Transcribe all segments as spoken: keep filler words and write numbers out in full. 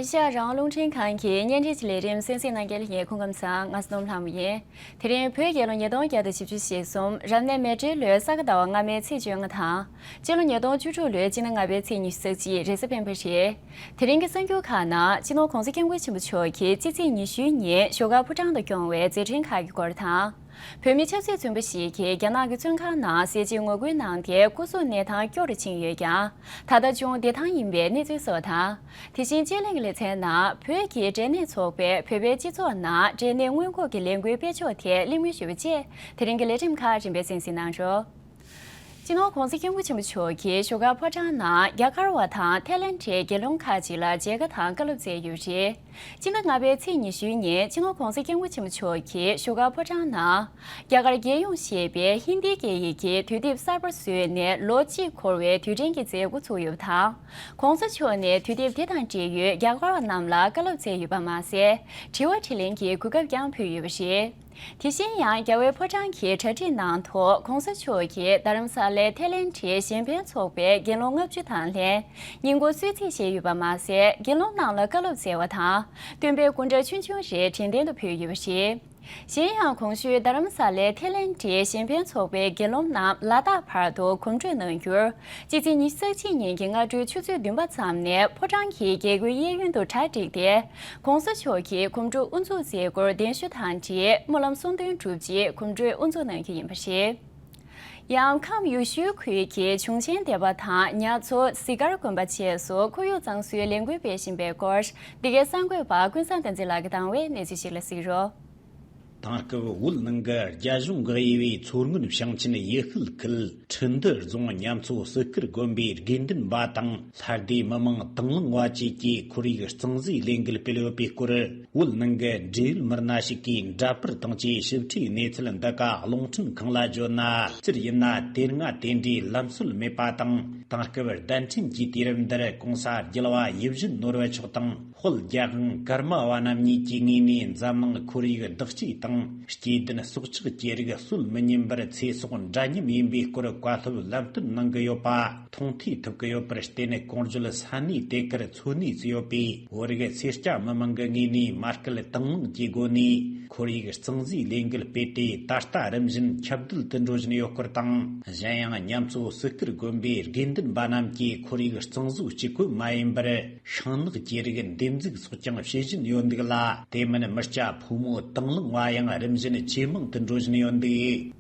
ཤ་རང་དབང་རླུང་འཕྲིན་ཁང་གི་བརྙན་འཕྲིན་གྱི་ལས་རིམ་གསན་གཟིགས་གནང་མཁན་ལ་ངས་སྐུ་ཁམས་བཟང་། ང་སྣོམ་ལྷ་མོ་ཡིན། དེ་རིང་བོད་རྒྱལ་ལོ་ཉིས་སྟོང་བརྒྱ་དང་བཞི་བཅུ་ཞེ་གསུམ་རབ་གནས་མེ་སྤྲེལ་ལོའི་ས་ག་ཟླ་བ་ལྔ་པའི་ཚེས་བཅོ་ལྔ་དང་། སྤྱི་ལོ་ཉིས་སྟོང་བཅུ་དྲུག་ལོའི་སྤྱི་ཟླ་ལྔ་པའི་ཚེས་ཉི་ཤུ་རྩ་གཅིག་རེས་གཟའ་སྤེན་པ་རེད། དེ་རིང་གི་གསར་འགྱུར་ཁག་ནང་སྤྱི་ནོར་༸གོང་ས་༸སྐྱབས་མགོན་ཆེན་པོ་མཆོག་གིས་སྤྱི་ཚེས་ཉི་ཤུའི་ཉིན་བཞུགས་སྒར་ཕོ་བྲང་དུ་སྐྱོང་བའི་མཛད་འཕྲིན་ཁག་གི་སྐོར་དང་། བོད་མི་ཆབ་སྲིད་བཙོན་པ་ཞིག་གིས་རྒྱ་ནག་གི་བཙོན་ཁང་ནང་ཟས་བཅད་ངོ་རྒོལ་གནང་སྟེ་སྐུ་གཟུགས་གནས་སྟངས་སྐྱོ་རུ་ཕྱིན་ཡོད་ཀྱང་། ད་ལྟ་ཅུང་བདེ་ཐང་ཡིན་པའི་གནས་ཚུལ་སོགས་དང་། དེ་བཞིན་དཔྱད་གླེང་གི་ལེ་ཚན་ནང་བོད་ཀྱི་འབྲས་ནད་ཚོགས་པས་བོད་པའི་སྤྱི་ཚོགས་ནང་འབྲས་ནད་སྔོན་འགོག་གི་ལས་འགུལ་སྤེལ་ཕྱོགས་ཐད་གླེང་མོལ་ཞུས་པ་བཅས་དེ་རིང་གི་ལས་རིམ་ཁག་རིམ་པས་གསན་གཟིགས་གནང་རོགས། སྤྱི་ནོར་༸གོང་ས་༸སྐྱབས་མགོན་ཆེན་པོ་མཆོག་གིས་བཞུགས་སྒར་ཕོ་བྲང་ནང་རྒྱ་གར་བ་དང་ཐའི་ལེན་ཌའི་དགེ་སློང་ཁག་ཅིག་ལ་མཇལ་ཁ་དང་བཀའ་སློབ་སྩལ་ཡོད་པ་རེད། སྤྱི་ཟླ་ལྔ་པའི་ཚེས་ཉི་ཤུའི་ཉིན་སྤྱི་ནོར་༸གོང་ས་༸སྐྱབས་མགོན་ཆེན་པོ་མཆོག་གིས་བཞུགས་སྒར་ཕོ་བྲང་ནང་རྒྱ་གར་རྒྱལ་ཡོངས་ཞེས་པའི་ཧིན་དིའི་སྐད་ཡིག་གི་དུས་དེབ་གསར་པ་བཟོས་ནས་ལོ་གཅིག་འཁོར་བའི་དུས་དྲན་གྱི་མཛད་སྒོ་ཚུགས་ཡོད་པ་དང་། ༸གོང་ས་མཆོག་ནས་དུས་དེབ་དེ་དང་འབྲེལ་ཡོད་རྒྱ་གར་བ་རྣམས་ལ་བཀའ་སློབ་སྩལ་ཡོད་པ་མ་ཟད། དྲི་བ་དྲིས་ལན་གྱི་གོ་སྐབས་ཀྱང་ཕུལ་ཡོད་པ་རེད། དེ་བཞིན་ཡང་རྒྱལ་བའི་ཕོ་བྲང་གི་གྲ་སྒྲིག་ནང་དུ་༸གོང་ས་མཆོག་གིས་རྡ་རམ་ས་ལའི་ཐའི་ལེན་ཌའི་གཞན་ཕན་ཚོགས་པའི་དགེ་སློང་ལྔ་བཅུ་དང་ལྷན་ཉིན་གུང་གསོལ་ཚིགས་བཞེས་ཡོད་པ་མ་ཟད། དགེ་སློང་རྣམས་ལ་བཀའ་སློབ་སྩལ་བ་དང་། སྟོན་པའི་སྐུ་འདྲ་ཆུང་ཆུང་རེ་དྲན་རྟེན་དུ་ཕུལ་ཡོད་པ་རེད། གཞན་ཡང་གོང་ཞུས་རྡ་རམ་ས་ལའི་ཐའི་ལེན་ཌའི་གཞན་ཕན་ཚོགས་པའི་དགེ་སློང་རྣམས་ལ་དྭགས་བར་དུ་གོམ་བགྲོད་གནང་རྒྱུར། སྤྱི་ཚེས་ཉི་ཤུ་རྩ་གཅིག་ཉིན་གྱི་སྔ་དྲོའི་ཆུ་ཚོད་བདུན་པ་ཙམ་ནས་ཕོ་བྲང་གི་རྒྱལ་སྒོའི་གཡས་གཡོན་དུ་གྲ་བསྒྲིགས་ཏེ། ༸གོང་ས་མཆོག་གིས་གོམ་བགྲོད་དབུ་འཛུགས་མཛད་སྒོར་གདན་ཞུ་དང་འབྲེལ་སྨོན་ལམ་གསུང་འདོན་གྲུབ་རྗེས་གོམ་བགྲོད་དབུ་འཛུགས་གནང་རྒྱུ་ཡིན་པ་རེད། ཡང་ཁམས་ཡུལ་ཤུལ་ཁུལ་གྱི་འབྱུང་ཆེན་སྡེ་པ་དང་ཉ་མཚོ་གཟིག་དཀར་དགོན་པ་བཅས་སུ་ཁོར་ཡུག་གཙང་བཟོའི་ལས་འགུལ་སྤེལ་བཞིན་པའི་སྐོར། འདི་གའི་གསར་འགོད་པ་ཀུན་བཟང་བསྟན་འཛིན་ལགས་ཀྱིས་བཏང་བའི་གནས་ཚུལ་ཞིག་ལ་གཟིགས་རོགས། དེང་སྐབས་བོད་ནང་གི་རྒྱ་གཞུང་གིས་དབྱེ་བའི་མཚོ་སྔོན་ཞིང་ཆེན་ཡུལ་ཤུལ་ཁུལ་ཁྲི་འདུ་རྫོང་ཉ་མཚོ་སྲིད་ཁུལ་དགོན་པའི་དགེ་འདུན་པ་དང་ལྷ་སྡེ་མི་མང་དང་བླངས་པ་བཅས་ཀྱིས་ཁོར་ཡུག་གཙང་བཟོའི་ལས་འགུལ་སྤེལ་ཡོད་པའི་སྐོར། བོད་ནང་གི་འབྲེལ་ཡོད་མི་སྣ་ཞིག་གིས་འདྲ་པར་དང་བཅས་ཞིབ་ཕྲའི་གནས་ཚུལ་འདི་ག་རླུང་འཕྲིན་ཁང་ལ་བརྗོད་ན། སྤྱིར་ཡིན་ན་དེ་སྔ་དེ་འདྲའི་ལམ་སྲོལ་མེད་པ་དང་། དེང་སྐབས་གདན་འདྲེན་གྱིས་དུས་རབས་འདིར་༸གོང་ས་རྒྱལ་བ་ཡིད་བཞིན་ནོར་བུ་མཆོག་དང་། དཔལ་རྒྱལ་དབང་ཀརྨ་པ་རྣམ་གཉིས་ཀྱི་ངོས་ནས་འཛམ་གླིང་ཁོར་ཡུག་བདག་གཅེས་དང་སྐྱེ་ལྡན་སྲོག་ཆགས་ཀྱི་རིགས་སྲོལ་མི་ཉན་པར་ཚེ་སྲོག་འདྲ་མཉམ་ཡིན་པའི་སྐོར་བཀའ་སློབ་ལམ་སྟོན་གནང་གི་ཡོད་པ་མཐོང་ཐོས་ཐུབ་ཀྱི་ཡོད་པར་བརྟེན། གོང་བརྗོད་ས་གནས་དེ་གར་འཚོ་གནས་བྱས་ཡོད་པའི་བོད་རིགས་སེར་སྐྱ་མི་མང་གི་ངོས་ནས་མ་སྐུལ་དང་བླངས་ཀྱི་སྒོ་ནས་ཁོར་ཡུག་གཙང་བཟོའི་ལས་འགུལ་སྤེལ་ཏེ། ད་ལྟ་རིམ་བཞིན་ཁྱབ་གདལ་དུ་འགྲོ་བཞིན་ཡོད་སྐོར་དང་། གཞན་ཡང་ཉ་མཚོ་སྲིད་ཁུལ་དགོན་པའི་དགེ་འདུན་པ་རྣམས་ཀྱིས་ཁོར་ཡུག་གཙང་བཟོ་གཅིག་པུ་མ་ཡིན་པར། ཤིང་ནགས་ཀྱི་རིགས་འདེབས་འཛུགས་སོགས་ཀྱང་བྱེད་བཞིན་ཡོད་འདུག་ལ། དེ་མིན་མི་སྐྱ་ཕོ་མོ་དང་བླངས་པ་ཡང་རིམ་བཞིན་ཇེ་མང་དུ་འགྲོ་བཞིན་ཡོད་འདུག་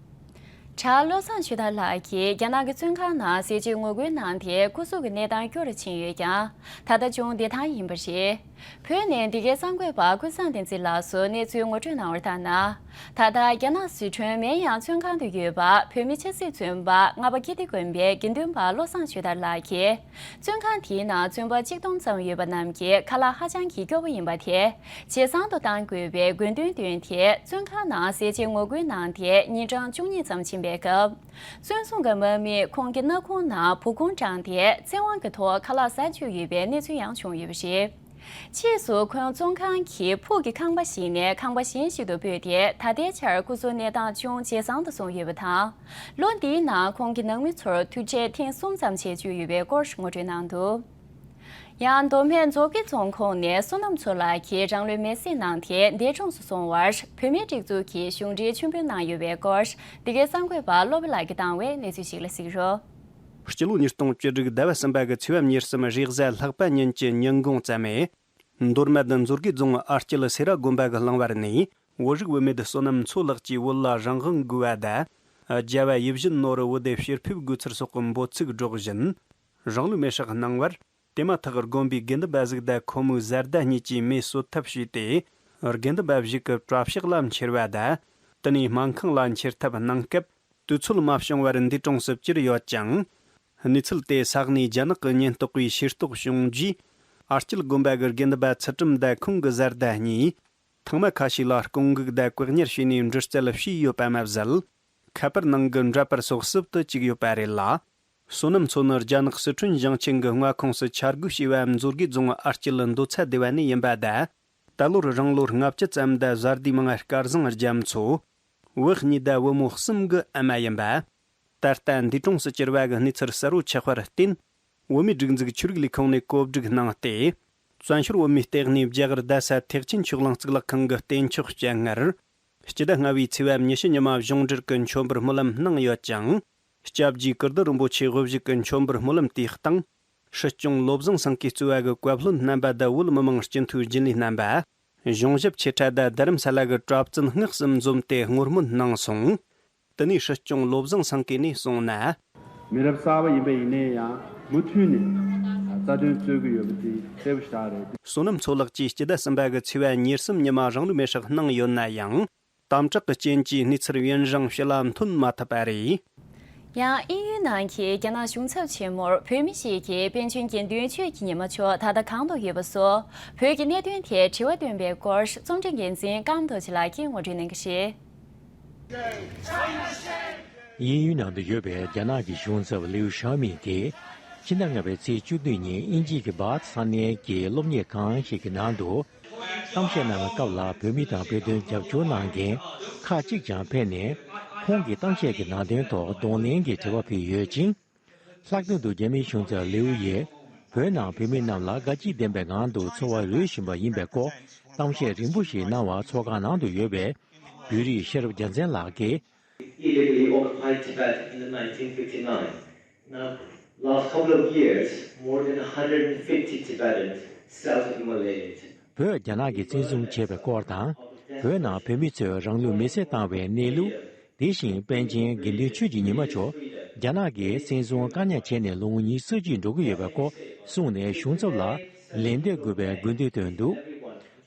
བྲག་བློ་བཟང་ཆོས་དར་ལགས་ཀྱིས་རྒྱ་ནག་གི་བཙོན་ཁང་ནང་ཟས་བཅད་ངོ་རྒོལ་གནང་སྟེ་སྐུ་གཟུགས་ཀྱི་གནས་སྟངས་སྐྱོ་རུ་ཕྱིན་ཡོད་ཀྱང་། ད་ལྟ་ཅུང་བདེ་ཐང་ཡིན་པ་རེད། བོད་ནས་འདི་གའི་གསར་འགོད་པ་ཀུན་བཟང་བསྟན་འཛིན་ལགས་སུ་གནས་ཚུལ་ངོ་སྤྲོད་གནང་བར་ལྟར་ན། ད་ལྟ་རྒྱ་ནག་ཟི་ཁྲོན་མེན་ཡང་བཙོན་ཁང་དུ་ཡོད་པ་བོད་མི་ཆབ་སྲིད་བཙོན་པ་རྔ་པ་ཀིརྟི་དགོན་པའི་དགེ་འདུན་པ་བློ་བཟང་ཆོས་དར་ལགས་ཀྱིས། བཙོན་ཁང་དེའི་ནང་བཙོན་པ་གཅིག་སྟོང་ཙམ་ཡོད་པ་རྣམས་ཀྱི་ཁ་ལག་ཧ་ཅང་གི་སྐྱོ་པོ་ཡིན་པ་དེ། ཇེ་བཟང་དུ་གཏང་དགོས་པའི་དགོས་འདུན་བཏོན་ཏེ། བཙོན་ཁང་ནང་ཟས་བཅད་ངོ་རྒོལ་གནང་སྟེ་ཉིན་གྲངས་བཅུ་གཉིས་ཙམ་ཕྱིན་པའི་སྐབས། བཙོན་སྲུང་གི་དམག་མིས་ཁོང་གི་སྣ་ཁུང་ནང་བོགས་ཀོང་དྲངས་ཏེ། བཙན་དབང་གི་ཐོག་ཁ་ལག་ཟ་བཅུག་ཡོད་པའི་གནས་ཚུལ་ཡང་བྱུང་ཡོད་པ་རེད། ཕྱིས་སུ་ཁོང་བཙོན་ཁང་གི་ཕུག་གི་ཁང་པ་ཞིག་ནས་ཁང་པ་གཞན་ཞིག་ཏུ་སྤོས་ཏེ། ད་ལྟའི་ཆར་སྐུ་གཟུགས་གནས་སྟངས་ཅུང་ཇེ་བཟང་དུ་སོང་ཡོད་པ་དང་། ལོ་འདིའི་ནང་ཁོང་གི་ནང་མི་ཚོར་ཐུག་འཕྲད་ཐེངས་གསུམ་ཙམ་བྱེད་བཅུག་ཡོད་པའི་སྐོར་ངོ་སྤྲོད་གནང་འདུག་ཡང་མདོ་སྨད་མཛོ་དགེ་རྫོང་ཁོངས་ནས་བསོད་ནམས་མཚོ་ལགས་ཀྱིས་རང་ལུས་མེར་སྲེག་གནང་སྟེ་འདས་གྲོངས་སུ་སོང་བར་བོད་མིའི་སྒྲིག་འཛུགས་ཀྱི་གཞུང་འབྲེལ་མཆོད་འབུལ་གནང་ཡོད་པའི་སྐོར། འདི་གའི་གསར་འགོད་པ་བློ་བྷེ་ལགས་ཀྱིས་བཏང་བའི་གནས་ཚུལ་ཞིག་ལ་གཟིགས་རོགས། སྤྱི་ལོ་ཉིས་སྟོང་བཅུ་དྲུག་ཟླ་བ་གསུམ་པ་གི་ཚེས་པ་ཉེར་གསུམ་རེས་གཟའ་ལྷག་པ་ཉིན་གྱི་ཉིན་གུང་ཙམ་མས། མདོ་སྨད་མཛོ་དགེ་རྫོང་ཨ་སྐྱིད་སེ་ར་དགོན་པ་གི་གླིང་བར་ནས། བོད་རིགས་བུད་མེད་བསོད་ནམས་མཚོ་ལགས་ཀྱི་བོད་ལ་རང་དབང་དགོས་པ་དང་། རྒྱལ་བ་ཡིད་བཞིན་ནོར་བུ་བོད་དེ་ཕྱིར་ཕེབས་དགོས་ཚུལ་སོགས་ཀྱི་འབོད་ཚིག་སྒྲོག་བཞིན། རང་ལུས་མེར་སྲེག་གནང་བར། དེ་མ་ཐག་དགོན་པའི་དགེ་འདུན་པ་ཟིག་དང་ཁོ་མོའི་བཟའ་ཟླ་གཉིས་ཀྱིས་མེ་གསོད་ཐབས་བྱས་ཏེ། དགེ་འདུན་པ་ཞིག་གི་གྲྭ་ཕྱག་ལ་འཁྱེར་བ་དང་། དེ་ནས་སྨན་ཁང་ལ་འཁྱེར་ཐབས་གནང་སྐབས། དུས་ཚོད་མ་བྱུང་བར་འདས་གྲོངས་སུ་གྱུར་ཡོད་ཅིང་། གནས་ཚུལ་དེ་ས་གནས་རྒྱ་ནག་གི་ཉེན་རྟོག་པས་ཤེས་རྟོགས་བྱུང་རྗེས། ཨ་སྐྱིད་དགོན་པ་གི་དགེ་འདུན་པ་ཚུལ་ཁྲིམས་དང་ཁོང་གི་བཟའ་ཟླ་གཉིས། ཐེངས་མ་ཁ་ཤས་ལ་སྐོང་འགུག་དང་བཀག་ཉར་བྱས་ནས་འདྲི་རྩད་བྱས་ཡོད་པ་མ་ཟད། ཁ་པར་ནང་གི་འདྲ་པར་སོགས་ཟབ་ཏུ་བཅུག་ཡོད་པ་རེད་ལ། བསོད་ནམས་མཚོ་ནི་རྒྱ་ནག་སི་ཁྲོན་ཞིང་ཆེན་གྱི་མངའ་ཁོངས་སུ་འཆར་འགོད་བྱས་པའམ་མཛོ་དགེ་རྫོང་ཨ་སྐྱིད་མདོ་ཚ་སྡེ་བ་ནས་ཡིན་པ་དང་། ད་ལོར་རང་ལོ་ལྔ་བཅུ་ཙམ་དང་བཟའ་ཟླའི་མིང་སྐལ་བཟང་རྒྱ་མཚོ། བུ་གཉིས་དང་བུ་མོ་གསུམ་གྱི་ཨ་མ་ཡིན་པ། ད་ལྟ་འདས་གྲོངས་སུ་གྱུར་བ་གི་གནས་ཚུལ་གསལ་བོ་ཆགས་པར་བརྟེན། བོད་མིའི་སྒྲིག་འཛུགས་ཆོས་རིག་ལས་ཁུངས་ནས་གོ་སྒྲིག་གནང་སྟེ། བཙན་བྱོལ་བོད་མིའི་ལྟེ་གནས་རྒྱ་གར་རྡ་ས་ཐེག་ཆེན་ཆོས་གླིང་གཙུག་ལག་ཁང་གི་རྟེན་མཆོག་སྤྱན་སྔར། སྤྱི་ཟླ་ལྔ་བའི་ཚེས་པ་ཉི་ཤུ་ཉི་མ་གཞུང་འབྲེལ་གྱི་མཆོད་འབུལ་སྨོན་ལམ་གནང་ཡོད་ཅིང་། སྐྱབས་རྗེ་ཀིརྟི་རིན་པོ་ཆེ་དབུ་བཞུགས་ཀྱི་མཆོད་འབུལ་སྨོན་ལམ་དེའི་སྟེང་། སྲིད་སྐྱོང་བློ་བཟང་སེང་གེས་གཙོས་པ་གི་བཀའ་བློན་རྣམ་པ་དང་བོད་མི་མང་སྤྱི་འཐུས་རྒྱུན་ལས་རྣམ་པ། གཞུང་ཞབས་ཆེ་ཕྲ་དང་རྡ་རམ་ས་ལ་གི་གྲྭ་བཙུན་སྔགས་སུ་འཛོམས་ཏེ་བསྔོ་སྨོན་གནང་སོང་། དེ་ནས་སྲིད་སྐྱོང་བློ་བཟང་སེང་གེ་ནས་གསུངས་ན། མི་རབས་གསར་པ་ཡིན་པ་ཡིན་ནའི་ཡང་མུ་མཐུད་ནས་རྩ་དོན་རྩོད་ཀྱི་ཡོད་པ་དེ་གསལ་པོ་ཞིག་རེད། བསོད་ནམས་མཚོ་ལགས་ཀྱིས་སྤྱི་ཟླ་གསུམ་པ་གི་ཚེས་པ་ཉེར་གསུམ་ཉི་མ་རང་ལུས་མེར་སྲེག་གནང་ཡོད་ན་ཡང་། དམ་དྲག་གི་རྐྱེན་གྱིས་གནས་ཚུལ་ཡུན་རིང་ཕྱི་ལ་ཐོན་མ་ཐུབ་པ་རེད། ཡང་དབྱིན་ཡུལ་ནང་གི་རྒྱ་ནག་གཞུང་ཚབ་ཆེན་མོར་བོད་མི་ཞིག་གིས་པཎ་ཆེན་དགེ་འདུན་ཆོས་ཀྱི་ཉི་མ་མཆོག་ད་ལྟ་གང་དུ་ཡོད་པ་སོགས་བོད་ཀྱི་གནད་དོན་ཐད་དྲི་བ་བཏོན་པའི་སྐོར་རྩོམ་སྒྲིག་འགན་འཛིན་ཀརྨ་རྡོ་རྗེ་ལགས་ཀྱིས་ངོ་སྤྲོད་གནང་གི་རེད། དབྱིན་ཡུལ་ནང་དུ་ཡོད་པའི་རྒྱ་ནག་གི་གཞུང་ཚབ་ལིའུ་ཞའོ་མིང་གིས་ཕྱི་ཟླ་ལྔ་པའི་ཚེས་བཅུ་བདུན་ཉིན་དབྱིན་ཇི་གི་བྷཱཐ་ས་གནས་ཀྱི་སློབ་གཉེར་ཁང་ཞིག་གི་ནང་དུ། གཏམ་བཤད་གནང་བའི་སྐབས་ལ་བོད་མི་དང་བོད་དོན་རྒྱབ་སྐྱོར་གནང་མཁན་ཁག་ཅིག་ཀྱང་ཕེབས་ནས། ཁོང་གི་གཏམ་བཤད་ཀྱི་ནང་དོན་ཐོག་གདོང་ལེན་གྱི་དྲི་བ་ཕུལ་ཡོད་ཅིང་། ལྷག་དོན་དུ་རྒྱ་མིའི་གཞུང་ཚབ་ལིའུ་ཡིས་བོད་ནང་བོད་མི་རྣམས་ལ་དགའ་སྐྱིད་ལྡན་པའི་ངང་དུ་འཚོ་བ་རོལ་བཞིན་པ་ཡིན་པའི་སྐོར་གཏམ་བཤད་རིང་པོ་ཞིག་གནང་བ་ཚོགས་ཁང་ནང་དུ་ཡོད་པའི་བོད་རིགས་ཤེས་རབ་རྒྱལ་མཚན་ལགས་ཀྱིས། Illegally occupied Tibet in the nineteen fifty-nine. Now, last couple of years, more than one hundred fifty Tibetans self-immolated. བོད་རྒྱ་ནག་གིས་བཙན་བཟུང་བྱས་པའི་སྐོར་དང་། བོད་ནང་བོད་མི་ཚོས་རང་ལུས་མེར་སྲེག་བཏང་བའི་གནས་ལུགས། དེ་བཞིན་པཎ་ཆེན་དགེ་འདུན་ཆོས་ཀྱི་ཉི་མ་མཆོག་རྒྱ་ནག་གིས་བཙན་བཟུང་བཀག་ཉར་བྱས་ནས་ལོ་ངོ་ཉི་ཤུ་རྩ་གཅིག་འགྲོ་གི་ཡོད་པའི་སྐོར་གསུངས་ནས་གཞུང་ཚབ་ལ་ལན་འདེབས་དགོས་པའི་དགོས་འདུན་བཏོན་འདུག་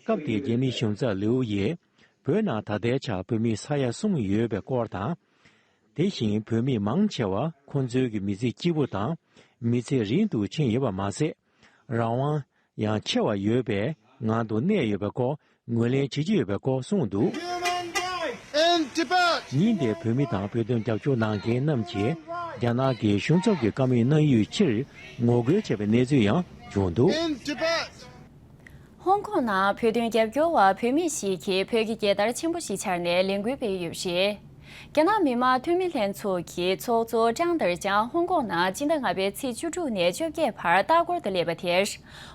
སྐབས་དེའི་རྒྱ་མིའི་གཞུང་ཚབ་ལིའུ་ཡིས། བོད་ནང་ད་ལྟའི་ཆར་བོད་མི་ས་ཡ་གསུམ་ཡོད་པའི་སྐོར་དང་། དེ་བཞིན་བོད་མི་མང་ཆེ་བ་ཁོང་ཚོའི་གི་མི་ཚེ་སྐྱིད་པོ་དང་མི་ཚེ་རིང་དུ་ཕྱིན་ཡོད་པ་མ་ཟད། རང་དབང་ཡང་ཆེ་བ་ཡོད་པའི་ངང་དུ་གནས་ཡོད་པའི་སྐོར་ངོས་ལེན་བྱེད་ཀྱི་ཡོད་པའི་སྐོར་གསུངས་འདུག In Tibet! ཉིན་དེར་བོད་མི་དང་བོད་དོན་རྒྱབ་སྐྱོར་གནང་མཁན་རྣམས་ཀྱིས་རྒྱ་ནག་གི་གཞུང་ཚབ་ཀྱི་བཀའ་མོལ་གནང་ཡུལ་ཕྱིར་ངོ་རྒོལ་བྱས་པའི་གནས་ཚུལ་ཡང་བྱུང་འདུག In Tibet! ཧོང་ཀོང་ནང་བོད་དོན་རྒྱབ་སྐྱོར་བ་བོད་མི་ཞིག་གིས་བོད་ཀྱི་རྒྱལ་དར་ཆེན་པོ་ཞིག་འཕྱར་ནས་ལས་འགུལ་སྤེལ་ཡོད་པ་རེད། རྒྱ་ནག་མི་དམངས་འཐུས་མི་ལྷན་ཚོགས་ཀྱི་ཚོགས་གཙོ་ཀྲང་ཏེ་ཅང་ཧོང་ཀོང་ནང་སྤྱི་ཟླ་ལྔ་པའི་ཚེས་བཅུ་དྲུག་ནས་བཅོ་བརྒྱད་བར་ལྟ་སྐོར་དུ་སླེབས་པ་དེར།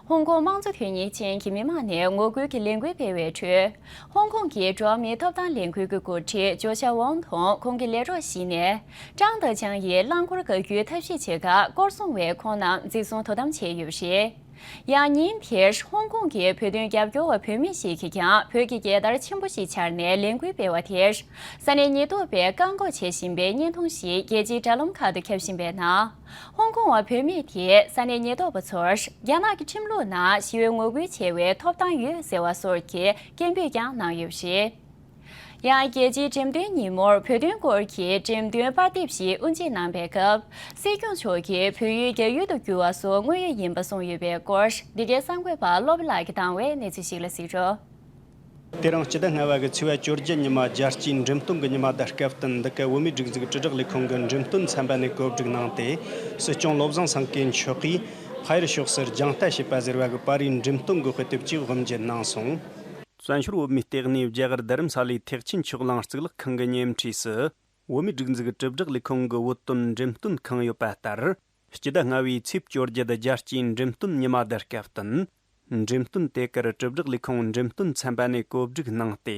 ཧོང་ཀོང་དམངས་གཙོ་དོན་གཉེར་ཅན་གྱི་མི་མང་ནས་ངོ་རྒོལ་གྱི་ལས་འགུལ་སྤེལ་བའི་ཁྲོད། ཧོང་ཀོང་གི་འགྲོ་བ་མིའི་ཐོབ་ཐང་ལས་འགུལ་གྱི་འགོ་ཁྲིད་ཇོ་ཤ་ཝང་དང་ཁོང་གི་ལས་རོགས་ཞིག་ནས། ཀྲང་ཏེ་ཅང་ཡིས་རླངས་འཁོར་བཀག་རྒྱུའི་ཐབས་ཤེས་བྱེད་སྐབས་སྐོར་སྲུང་བས་ཁོང་རྣམས་འཛིན་བཟུང་དོ་དམ་བྱས་ཡོད་པ་རེད། ཡང་ཉིན་དེར་ཧོང་ཀོང་གི་བོད་དོན་རྒྱབ་སྐྱོར་བ་བོད་མི་ཞིག་གིས་ཀྱང་བོད་ཀྱི་རྒྱལ་དར་ཆེན་པོ་ཞིག་འཕྱར་ནས་ལས་འགུལ་སྤེལ་བ་དེར། ས་གནས་ཉེན་རྟོག་པས་བཀག་འགོག་བྱེད་བཞིན་པའི་བརྙན་ཐུང་ཞིག་རྒྱལ་སྤྱིའི་དྲ་ལམ་ཁག་ཏུ་ཁྱབ་བཞིན་པའི་ནང་། ཧོང་ཀོང་བ་བོད་མི་དེས་ས་གནས་ཉེན་རྟོག་པ་ཚོར་རྒྱ་ནག་གི་ཁྲིམས་ལུགས་ནང་ཞི་བའི་ངོ་རྒོལ་བྱེད་པའི་ཐོབ་ཐང་ཡོད་ཟེར་བ་སོགས་ཀྱི་སྐད་འབོད་ཀྱང་གནང་ཡོད་པ་རེད། ཡང་རྒྱལ་སྤྱིའི་འགྲེམས་སྟོན་ཉིན་མོར་བོད་དོན་སྐོར་གྱི་འགྲེམས་སྟོན་པར་དེབ་ཞིག་དབུ་འབྱེད་གནང་པའི་སྐབས། སྲིད་སྐྱོང་མཆོག་གིས་བོད་ཡུལ་རྒྱ་ཡུལ་དུ་བསྒྱུར་བ་སོགས་དངོས་ཡོད་ཡིན་པ་གསུངས་ཡོད་པའི་སྐོར་འདི་གའི་གསར་འགོད་པ་བློ་བྷེ་ལགས་ཀྱིས་བཏང་བའི་གནས་ཚུལ་ཞིག་ལ་གཟིགས་རོགས། དེ་རིང་སྤྱི་ཟླ་ལྔ་པ་གི་ཚེས་པ་བཅོ་བརྒྱད་ཉི་མ་རྒྱལ་སྤྱིའི་འགྲེམས་སྟོན་གྱི་ཉི་མ་དང་སྐབས་བསྟུན་འདི་གའི་བོད་མིའི་སྒྲིག་འཛུགས་དྲིལ་བསྒྲགས་ལས་ཁུངས་ཀྱི་འགྲེམས་སྟོན་ཚན་པ་ནས་གོ་སྒྲིག་གནང་སྟེ། སྲིད་སྐྱོང་བློ་བཟང་སེང་གེ་མཆོག་གིས་ཕ་ཡུལ་ཕྱོགས་སུ་རྒྱང་ལྟ་བྱས་པ་ཟེར་བ་གི་པར་རིས་འགྲེམས་སྟོན་གྱི་དཔེ་དེབ་ཅིག་དབུ་འབྱེད་གནང་སོང་། བཙན་བྱོལ་བོད་མིའི་ལྟེ་གནས་རྒྱ་གར་རྡ་རམ་ས་ལའི་ཐེག་ཆེན་ཆོས་གླིང་གཙུག་ལག་ཁང་གི་ཉེ་འཁྲིས་སུ། བོད་མིའི་སྒྲིག་འཛུགས་དྲིལ་བསྒྲགས་ལས་ཁུངས་ཀྱི་བོད་དོན་འགྲེམས་སྟོན་ཁང་ཡོད་པ་ལྟར། སྤྱི་ཟླ་ལྔ་པའི་ཚེས་བཅོ་བརྒྱད་རྒྱལ་སྤྱིའི་འགྲེམས་སྟོན་ཉི་མ་དང་སྐབས་བསྟུན། འགྲེམས་སྟོན་དེ་གར་དྲིལ་བསྒྲགས་ལས་ཁུངས་འགྲེམས་སྟོན་ཚན་པ་ནས་གོ་སྒྲིག་གནང་སྟེ།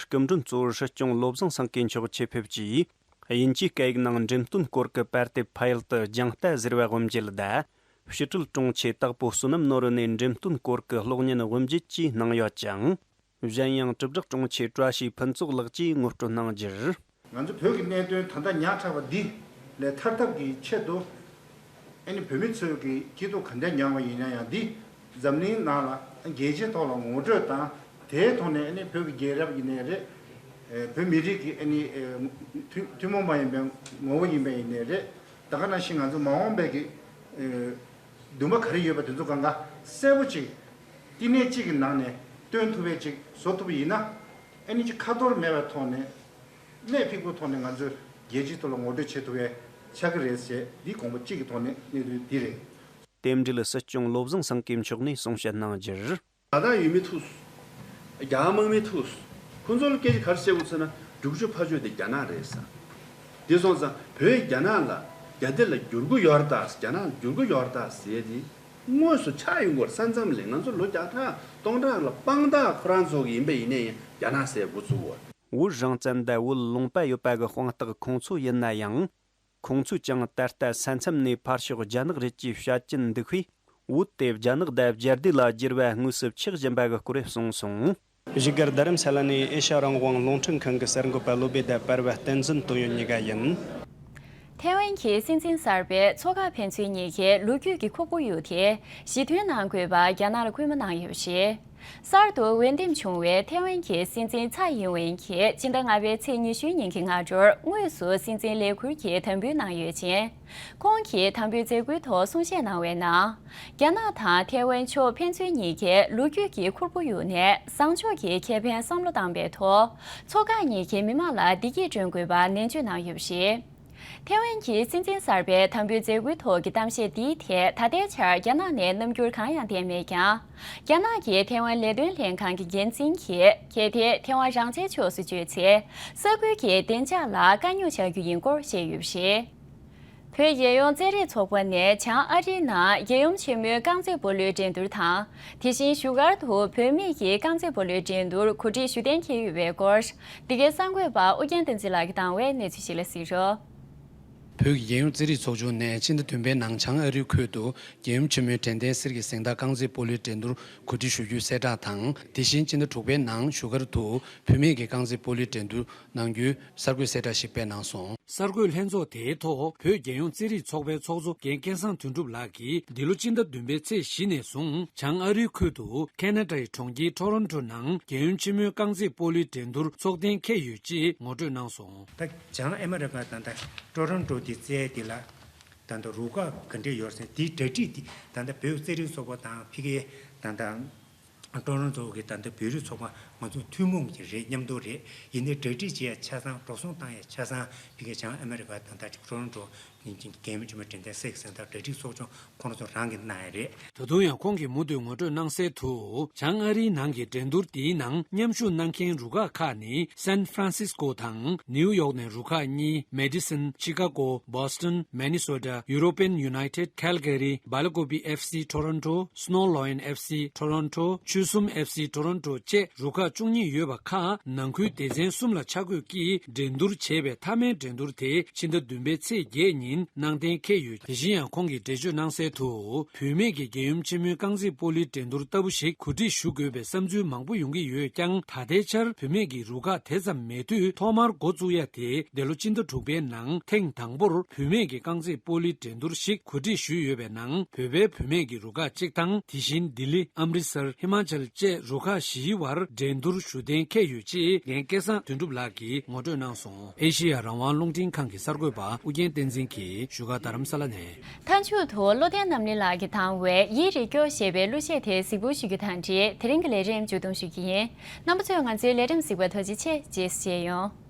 སྐུ་མགྲོན་གཙོ་བོར་སྲིད་སྐྱོང་བློ་བཟང་སེང་གེ་མཆོག་ཆེད་ཕེབས་ཀྱིས། དབྱིན་ཇིའི་སྐད་ཡིག་ནང་འགྲེམས་སྟོན་སྐོར་གྱི་པར་དེབ་ཕ་ཡུལ་དུ་རྒྱང་ལྟ་ཟེར་བ་དབུ་འབྱེད་དང་། ཕྱི་དྲིལ་དྲུང་ཆེ་དྭགས་པོ་བསོད་ནམས་ནོར་བུ་ནས་འགྲེམས་སྟོན་སྐོར་གྱི་གློག་བརྙན་དབུ་འབྱེད་བཅས་གནང་ཡོད་ཅིང་། གཞན་ཡང་དྲིལ་བསྒྲགས་དྲུང་ཆེ་བཀྲ་ཤིས་ཕུན་ཚོགས་ལགས་ཀྱིས་ངོ་སྤྲོད་གནང་རྒྱུར། ང་ཚོ་བོད་ཀྱི་གནད་དོན་ད་ལྟ་ཉག་ཕྲ་བ་འདི་ལས་ཐར་ཐབས་ཀྱི་ཆེད་དུ། ཨ་ནི་བོད་མི་ཚོས་ཀྱི་སྐྱིད་སྡུག་ག་འདྲ་མྱངས་པ་ཡིན་ན་ཡང་འདི་འཛམ་གླིང་ནང་ལ་རྒྱལ་སྤྱིའི་ཐོག་ལ་ངོ་སྤྲོད་དང་དེའི་ཐོག་ནས་ཨ་ནི་བོད་ཀྱི་རྒྱལ་རབས་ཡིན་ནའི་རེད། བོད་མི་རིགས་ཀྱི་ཨ་ནི་ཐུན་ཐུན་མོང་མ་ཡིན་པའི་ངོ་བོ་ཡིན་པ་ཡིན་ནའི་རེད། ད་ག་ནང་བཞིན་ང་ཚོ་མ་འོངས་པའི་གི་འདུན་པ་ག་རེ་ཡོད་པ་དེ་ཚོ་གང་ག་གསལ་པོ་ཅིག་བསྟི་གནས་གཅིག་གི་ནང་ནས་སྟོན་ཐུབ་པའི་ཅིག་བཟོ་ཐུབ་པ་ཡིན་ན། ཨ་ནི་ཅིག་ཁ་ཐོར་མེད་པའི་ཐོག་ནས་གནད་ཕིགས་པོའི་ཐོག་ནས་ང་ཚོས་རྒྱལ་སྤྱིའི་ཐོག་ལ་ངོ་སྤྲོད་བྱེད་ཐུབ་པའི་ཆགས་ཀྱི་རེད་ཟེར་འདི་དགོངས་པ་གཅིག་གི་ཐོག་ནས་གནས་ཚུལ་འདི་རེད། རྟེན་འབྲེལ་སྲིད་སྐྱོང་བློ་བཟང་སེང་གེ་མཆོག་ནས་གསུང་བཤད་གནང་རྒྱུར། ད་ལྟ་ཡུལ་མི་ཐུག་སོང་། རྒྱ་དམག་མི་ཐུག་སོང་། ཁོ་ཚོ་ལ་སྐད་ཆ་ག་རེ་བཤད་དགོས་ཟེར་ན་རྒྱུག་ཆུ་ཕར་ཆུ་དེ་རྒྱ་ནག་རེད་ཟེར། དེ་སོང་ཙང་བོད་རྒྱ་ནག་ལ་རྒྱ་དེ་ལ་བསྒྱུར་གི་ཡོད་རེད་ད། རྒྱ་ནག་ལ་བསྒྱུར་གི་ཡོད་རེད་ད་ཟེར་དེ། དངོས་སུ་ཆགས་ཡོང་གི་ཡོད་རེད། ས་མཚམས་ལ་ང་ཚོ་ལོ་བརྒྱ་ཕྲག་སྟོང་ཕྲག་ལ་དཔང་རྟགས་ཁོ་རང་ཚོ་གི་ཡིན་པ་ཡིན་ནའི་རྒྱ་ནག་ཟེར་འགོ་བཙུགས་ཡོད་རེད། བོད་རང་བཙན་དང་བོད་ལུང་པ་ཡོད་པ་གི་དཔང་རྟགས་ཁོང་ཚོ་ཡིན་ན་ཡང་། ཁོང་ཚོས་ཀྱང་ད་ལྟ་ས་མཚམས་ནས་ཕར་ཕྱོགས་རྒྱ་ནག་རེད་ཅེས་བཤད་ཀྱིན་འདུག་པས། བོད་དེ་རྒྱ་ནག་དང་རྒྱལ་སྡེ་ལ་བསྒྱུར་བ་དངོས་སུ་ཆགས་བཞིན་པ་གི་སྐོར་གསུངས་སོང་། བཞུགས་སྒར་རྡ་རམ་ས་ལ་ནས་ཨེ་ཤ་ཡ་རང་དབང་རླུང་འཕྲིན་ཁང་གི་གསར་འགོད་པ་བློ་བྷེ་དང་པར་བ་བསྟན་འཛིན་དོན་ཡོད་གཉིས་ཀ་ཡིན། ཐའེ་ཝན་གྱི་སྲིད་འཛིན་གསར་པས་མཚོ་འགག་ཕན་ཚུན་གཉིས་ཀའི་ལོ་རྒྱུས་ཀྱི་ཁུག་པོ་ཡུག་དེ་ཞི་མཐུན་གནང་དགོས་པ་རྒྱ་ནག་ལ་སྐུལ་མ་གནང་ཡོད་པ་རེད། གསར་དུ་འོས་འདེམས་བྱུང་བའི་ཐའེ་ཝན་གྱི་སྲིད་འཛིན་ཚའེ་ཡིན་ཝེན་གྱིས་སྤྱི་ཟླ་ལྔ་པའི་ཚེས་ཉི་ཤུའི་ཉིན་གྱི་སྔ་དྲོར་དངོས་སུ་སྲིད་འཛིན་ལས་འཁུར་གྱི་དམ་འབུལ་གནང་ཡོད་ཅིང་། ཁོང་གིས་དམ་འབུལ་མཛད་སྒོའི་ཐོག་གསུང་བཤད་གནང་བའི་ནང་། རྒྱ་ནག་དང་ཐའེ་ཝན་ཕྱོགས་ཕན་ཚུན་གཉིས་ཀའི་ལོ་རྒྱུས་ཀྱི་ཁུག་པོ་ཡུག་ནས་བཟང་ཕྱོགས་ཀྱི་ཁེ་ཕན་བསམ་བློ་བཏང་པའི་ཐོག་མཚོ་འགག་གཉིས་ཀྱི་མི་དམངས་ལ་བདེ་སྐྱིད་བསྐྲུན་དགོས་པ་ནན་བརྗོད་གནང་ཡོད་པ་རེད། ཐའེ་ཝན་གྱི་སྲིད་འཛིན་གསར་པའི་དམ་འབུལ་མཛད་སྒོའི་ཐོག་གི་གཏམ་བཤད་འདིའི་ཐད་ད་ལྟའི་ཆར་རྒྱ་ནག་ནས་རྣམ་འགྱུར་གང་ཡང་བསྟན་མེད་ཀྱང་། རྒྱ་ནག་གི་ཐའེ་ཝན་ལས་དོན་ལྷན་ཁང་གི་འགན་འཛིན་གྱིས་གལ་ཏེ་ཐའེ་ཝན་རང་བཙན་ཕྱོགས་སུ་བསྐྱོད་ཚེ། ས་ཁུལ་གྱི་བདེ་འཇགས་ལ་དཀའ་རྙོག་བྱ་རྒྱུ་ཡིན་སྐོར་བཤད་ཡོད་པ་རེད། བོད་རྒྱལ་ཡོངས་རྩེད་རིགས་ཚོགས་པ་ནས་བྱང་ཨ་རིའི་ནང་རྒྱལ་ཡུམ་ཆེན་མོའི་རྐང་རྩེད་སྤོ་ལོའི་འགྲན་བསྡུར་དང་། དེ་བཞིན་བཞུགས་སྒར་དུ་བུད་མེད་ཀྱི་རྐང་རྩེད་སྤོ་ལོའི་འགྲན་བསྡུར་གོ་སྒྲིག་ཞུ་གཏན་འཁེལ་ཡོད་པའི་སྐོར། འདི་གའི་གསར་འགོད་པ་ཨུ་རྒྱན་བསྟན་འཛིན་ལགས་ཀྱིས་བཏང་བའི་གནས་ཚུལ་ཞིག་ལ་གཟིགས་རོགས། བོད་ཀྱི་རྒྱལ་ཡོངས་རྩེད་རིགས་ཚོགས་ཆུང་ནས་ཕྱི་ཟླ་བདུན་པའི་ནང་བྱང་ཨ་རིའི་ཁུལ་དུ་རྒྱལ་ཡུམ་ཆེན་མོའི་དྲན་རྟེན་གསེར་གྱི་གཟེངས་རྟགས་རྐང་རྩེད་སྤོ་ལོའི་འགྲན་བསྡུར་གོ་སྒྲིག་ཞུ་རྒྱུའི་གསལ་བསྒྲགས་དང་། དེ་བཞིན་ཕྱི་ཟླ་དྲུག་པའི་ནང་བཞུགས་སྒར་དུ་བུད་མེད་ཀྱི་རྐང་རྩེད་སྤོ་ལོའི་འགྲན་བསྡུར་གནང་རྒྱུའི་གསར་འགོད་གསལ་བསྒྲགས་ཤིག་སྤེལ་གནང་སོང་། གསར་འགོད་ལྷན་ཚོགས་དེའི་ཐོག་བོད་རྒྱལ་ཡོངས་རྩེད་རིགས་ཚོགས་པའི་ཚོགས་གཙོ་རྒན་སྐལ་བཟང་དོན་གྲུབ་ལགས་ཀྱིས་འདི་ལོ་སྤྱི་ཟླ་བདུན་པའི་ཚེས་བཞི་ནས་བཟུང་བྱང་ཨ་རིའི་ཁུལ་དུ་ཁེ་ན་ཌའི་གྲོང་ཁྱེར་ཊོ་རོན་ཊོ་ནང་རྒྱལ་ཡུམ་ཆེན་མོའི་རྐང་རྩེད་སྤོ་ལོའི་འགྲན་བསྡུར་ཚོགས་གཏན་འཁེལ་ཡོད་ཅེས་ངོ་སྤྲོད་གནང་སོང་། ད་བྱང་ཨ་མི་རི་ཀ་ད་ལྟ་ཊོ་རོན་ཊོ་དེ་རྩེད་དེ་ལ་ད་ལྟ་རུ་ཁག་ག་འདྲས་ཡོད་ཟེར་དེའི་གྲ་སྒྲིག་དེ་ད་ལྟ་བོད་རྩེད་རིགས་ཚོགས་པ་དང་ཕ་གིའི་ད་ལྟ། ཀྲོ་རོན་ཀྲོ་གི་ད་ལྟ་བོད་རིགས་ཚོགས་པ་ང་ཚོ་ཐུན་མོང་གི་རེད། མཉམ་དུ་རེད། ཡིན་ནའི་གྲ་སྒྲིག་བྱེད་ཡ་ཆ་ཚང་འགྲོ་སོང་བཏང་ཡ་ཆ་ཚང་ཕ་གི་བྱང་ཨ་མེ་རི་ཀ་ད་ལྟ་ཀྲོ་རོན་ཀྲོ་རྒྱལ་ཡུམ་ཆེན་མོའི་དྲན་རྟེན་གསེར་གྱི་གཟེངས་རྟགས་གྲ་སྒྲིག་ཚོགས་ཆུང་ཁོང་ཚོ་རང་གིས་གནང་ཡ་རེད། ད་དུང་ཡང་ཁོང་གིས་མུ་མཐུད་ངོ་སྤྲོད་གནང་གསལ་དུ་བྱང་ཨ་རིའི་ནང་གི་འགྲན་བསྡུར་འདིའི་ནང་མཉམ་ཞུགས་གནང་མཁན་རུ་ཁག་ཁག་ནི་སན་ཧྥ་རན་སིས་ཀོ་དང་ནིའུ་ཡོག་ནས་རུ་ཁག་གཉིས། མེ་ཌི་སན། ཆི་ཀ་གོ། བྷོ་སི་ཊོན། མེ་ནི་སོ་ཊ། ཡུ་རོ་པན་ཡུ་ནའི་ཊེཌ། ཁལ་ག་རི། སྦེལ་ཀོབ་པི་ཨེཕ་སི་ཊོ་རོན་ཊོ། སྣོ་ལོ་ཡན་ཨེཕ་སི་ཊོ་རོན་ཊོ། ཆུ་གསུམ་ཨེཕ་སི་ཊོ་རོན་ཊོ་བཅས་རུ་ཁག་བཅུ་གཉིས་ཡོད་པ་ཁག་ནང་ཁུལ་སྡེ་ཚན་གསུམ་ལ་ཆ་བགོས་ཀྱིས་འགྲན་བསྡུར་བྱས་པའི་མཐའ་མའི་འགྲན་བསྡུར་དེ་ཕྱི་ཟླ་བདུན་པའི་ཚེས་བརྒྱད་ཉིན་གནང་གཏན་འཁེལ་ཡོད། དེ་བཞིན་ཡང་ཁོང་གིས་འགྲེལ་བརྗོད་གནང་གསལ་དུ། བུད་མེད་ཀྱི་རྒྱལ་ཡུམ་ཆེན་མོའི་རྐང་རྩེད་སྤོ་ལོའི་འགྲན་བསྡུར་ལྟ་བུ་ཞིག་གོ་སྒྲིག་ཞུ་དགོས་པའི་བསམ་ཚུལ་མང་པོ་ཡོང་གི་ཡོད་ཀྱང་། ད་ལྟའི་ཆར་བུད་མེད་ཀྱི་རུ་ཁག་དེ་ཙམ་མེད་དུས་ཐོག་མར་འགོ་བཙུགས་ཡ་དེ་འདི་ལོ་སྤྱི་ཟླ་དྲུག་པའི་ནང་ཐེངས་དང་པོར་བུད་མེད་ཀྱི་རྐང་རྩེད་སྤོ་ལོའི་འགྲན་བསྡུར་ཞིག་གོ་སྒྲིག་ཞུས་ཡོད་པའི་ནང་བོད་པའི་བུད་མེད་ཀྱི་རུ་ཁག་གཅིག་དང་། དེ་བཞིན་ལྡི་ལི། ཨམ་རི་སར། ཧི་མ་ཅལ་བཅས་རུ་ཁག་བཞིའི་བར་འགྲན་བསྡུར་ཞུ་གཏན་འཁེལ་ཡོད་ཅེས་རྒན་སྐལ་བཟང་དོན་གྲུབ་ལགས་ཀྱིས་ངོ་སྤྲོད་གནང་སོང་། ཨེ་ཤེ་ཡ་རང་དབང་རླུང་འཕྲིན་ཁང་གི་གསར་འགོད་པ་ཨུ་རྒྱན་བསྟན་འཛིན་གྱིས་བཞུགས་སྒར་རྡ་རམ་ས་ལ་ནས། མཐའ་མཇུག་ཏུ་བློ་བརྟན་རྣམ་གླིང་ལགས་ཀྱིས་བཏང་བའི་ཡིད་རེ་སྐྱོ་ཞེས་པའི་གླུ་གཞས་དེ་གཟིགས་འབུལ་ཞུ་རྒྱུ་དང་འབྲེལ་དེ་རིང་གི་ལས་རིམ་མཇུག་སྡོམ་ཞུ་རྒྱུ་ཡིན། རྣམ་པ་ཚོས་ང་ཚོའི་ལས་རིམ་གཟིགས་པར་ཐུགས་རྗེ་ཆེ། རྗེས་སུ་མཇལ་ཡོང་།